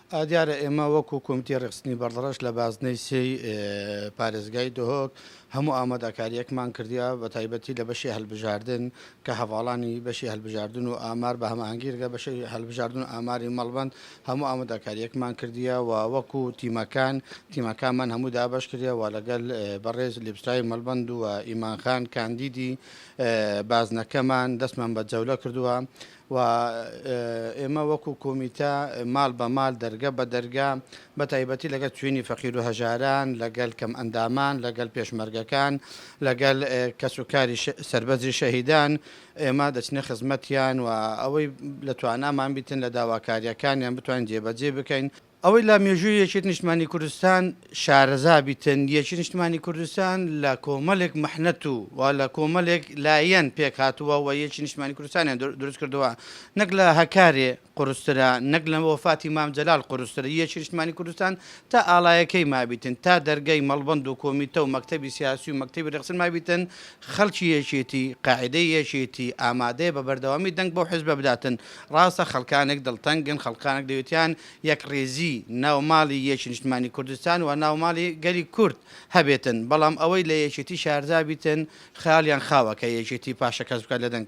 دیارە ئێمە وەکو کۆمیتەی ڕێکخستنی بەردەڕەش لە بازنەی سێی پارێزگای دهۆک هەموو ئامادەکارییەکمان کردیە بە تایبەتی لە بەشی هەلبژاردن کە هەڤاڵانی بەشی هەلبژاردن و ئامار بە هەماهەنگی لەگەڵ بەشی هەلبژاردن و ئاماری مەڵبەند هەموو ئامادەکارییەکمان کردیە و وەکو تیمەکان تیمەکانمان هەموو دابەش کردیە و لەگەل بەڕێز لێپرسراوی مەڵبەند و ئیمان خان کاندیدی بازنەکەمان دەستمان بە جەولە کردووە و ئێمە وەکو کۆمیتە ماڵ بە ماڵ، دەرگە بە دەرگا، بە تایبەتی لەگەل چوینی فەقیر و هەژاران، لەگەل کەم ئەندامان، لەگەل پێشمەرگەکان، لەگەل کەس و کاری سەربەرزی شەهیدان، ئێمە دەچینە خزمەتیان و ئەوەی لە توانامان بیتن لە داواکارییەکانیان بتوانین جێبەجێ بکەین. ئەوەی لە مێژووی یەکێتی نیشتمانی کوردستان شارەزا بیتن، یەکێتی نیشتمانی کوردستان لە کۆمەلێک محنەت و و لە کۆمەلێک لایەن پێکهاتووە و یەکێتی نیشتمانی کوردستانیان دروست کردووە، نەک لە هەکارێ قورسترە، نەک لە وەفاتی مام جەلال قورسترە، یەکێتی نیشتمانی کوردستان تا ئاڵایەکەی مابیتن، تا دەرگای مەڵبەند و کۆمیتە و مەکتەبی سیاسی و مەکتەبی رێکخستن مابیتن، خەڵکی یەکێتی، قاعیدەی یەکێتی ئامادەیە بە بەردەوامی دەنگ بەو حیزبە بداتن، ڕاستە خەڵکانێک دڵتەنگن، خەڵکانێک دەوێتیان یەکڕیزی ناو ماڵی یەکی نیشتمانی کوردستان و ناو ماڵی گەلی کورد هەبێتن، بەڵام ئەوەی لە یەکێتی شارەزا بیتن خەیاڵیان خاوە کە یەکێتی پاشەکەس بکات لە دەنگ.